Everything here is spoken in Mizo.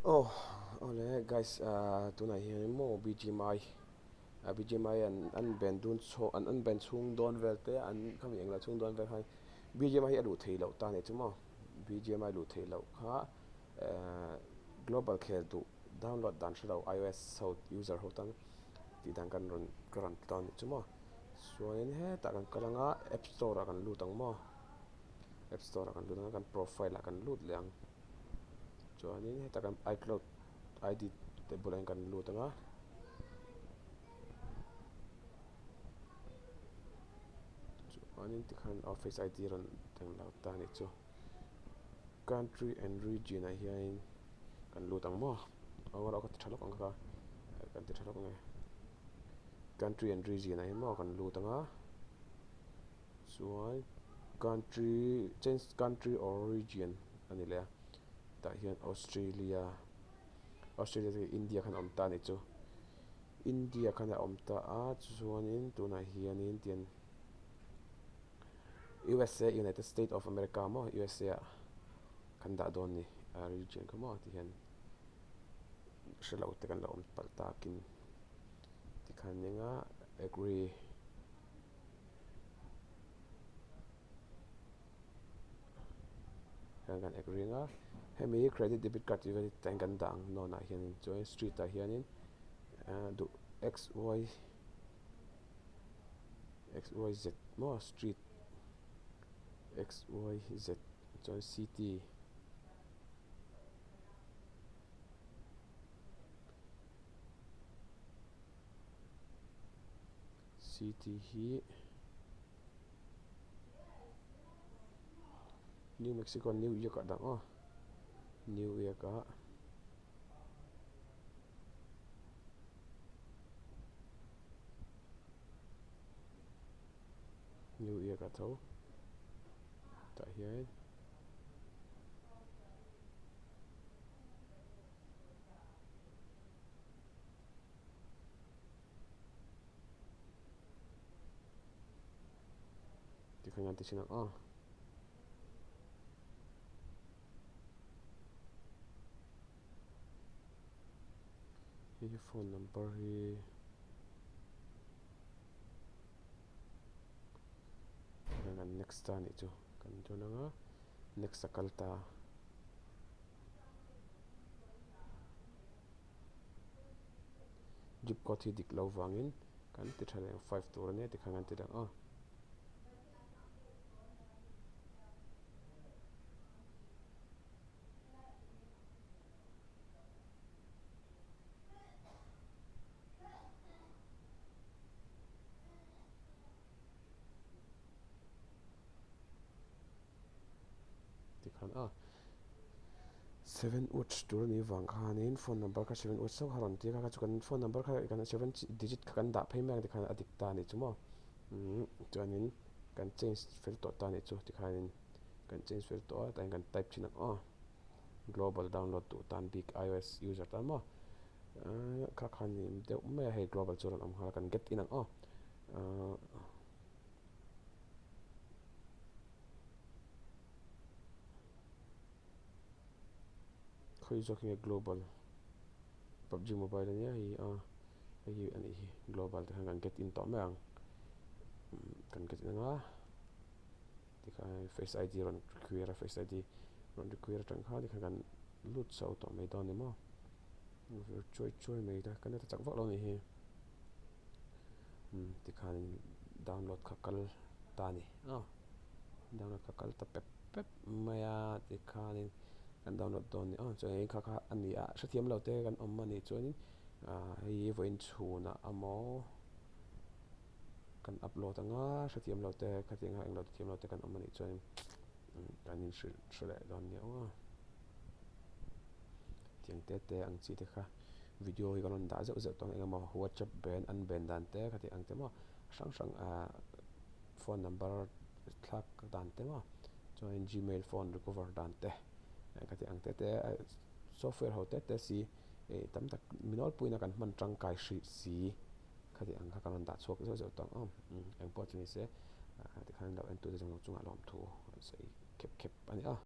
Aw awle guys ah tunah hian maw bgmi ah bgmi an an ban dun chho an an ban chhung dawn vel te an khami englo chhung dawn vel khan bgmi hi a luh theih loh ta a nih chu maw bgmi luh theih loh kha ehh global khel duh download dan hre lo ios ho user ho tan tih dan kan rawn ka rawn ti dawn a nih chu maw chuanin hetah kan kal anga app store ah kan lut ang maw app store ah kan lut ang a kan profile ah kan lut leh ang. Chuanin heta kan icloud id te bulah hian kan lut ang a. Chuanin tikhan office id rawn eng lo ta a nih chu. Country and region ah hianin kan lut ang maw? Aw erawh ka ti tha lawk ang kha kan ti tha lawk ang e. Country and region ah hian maw kan lut ang a. Chuan country change country or region a ni leh a tah hian Australia Australia chu India khan a awm ta a nih chu India khan a awm ta a chuanin tunah hianin tian U_S_A United State of America maw U_S_A ah kan dah dawn a ni a region kha maw tihian hre lo te kan lo awm palh takin tikhan eng a agree. Hian kan ek ring a hemi hi credit debit card tih vel hi tiang kan dah ang nawn ah hianin chuan street ah hianin ahh duh x y x y z maw street x y z chuan city City hi New Mexico New York ah dah aw New York ah New York ah tho tah hian. Tikhan kan ti thin ang aw. Hei hi phone number hi tikhan kan next ta anih chu kan dawn ang a next a kal ta. Zip code hi dik lo vangin kan ti tha leh ang 5 tur ania tikhan kan ti leh ang aw. Tikhan a 7 uch tur anih vang khanin phone number kha 7 uch chauh kha rawn tir a kha chu kan phone number kha kan 7 digit kha kan dah phei mai ang tikhan a dik ta anih chu maw umm chuanin kan change fel tawh ta anih chu tikhanin kan change fel tawh a tah hian kan type thin ang aw global download duh tan bik ios user tan maw ahh kha khan ni deuh mai a hei global chu a rawn awm nghal a kan get in ang aw ahh. Khawi zawk hi nge global pubg mobile ania hei hi a hei hi anih hi global te khan kan get in tawh mai ang kan get in anga tikhan face id rawn require a face id rawn require atang khan tikhan kan lut chho tawh mai dawn ni maw chuai chuai mai ta kan la chak vak lo anih hi. Umm tikhan download kha kal ta a ni aw download kha kal ta pep pep mai a tikhanin kan download dawn a ni aw chuan kha kha a ni a hrethiam lo te kan awm a nih chuanin ah hei hi vawiin chhunah emaw kan upload ang a hrethiam lo te khatiang a englo te thiam lo te kan awm a nih chuanin kan inhrilh hre leh dawn nia aw tiang te te ang chi te kha. Video hi kan rawn dah zeuh zeuh tawh ang eng emaw whatsapp ban an ban dan te khati ang te maw hrang hrang ah phone number thlak dan te maw chuanin gmail phone recover dan te khati ang te te software ho te te si ih tam tak mi nawlpuiin a kan hman tangkai hrih si khati ang kha kan rawn dah chhuak zeuh zeuh tawh ang aw engpawh chu ni se tikhan lo entute zawng zawng chungah lawmthu an sawi khep khep a ni a.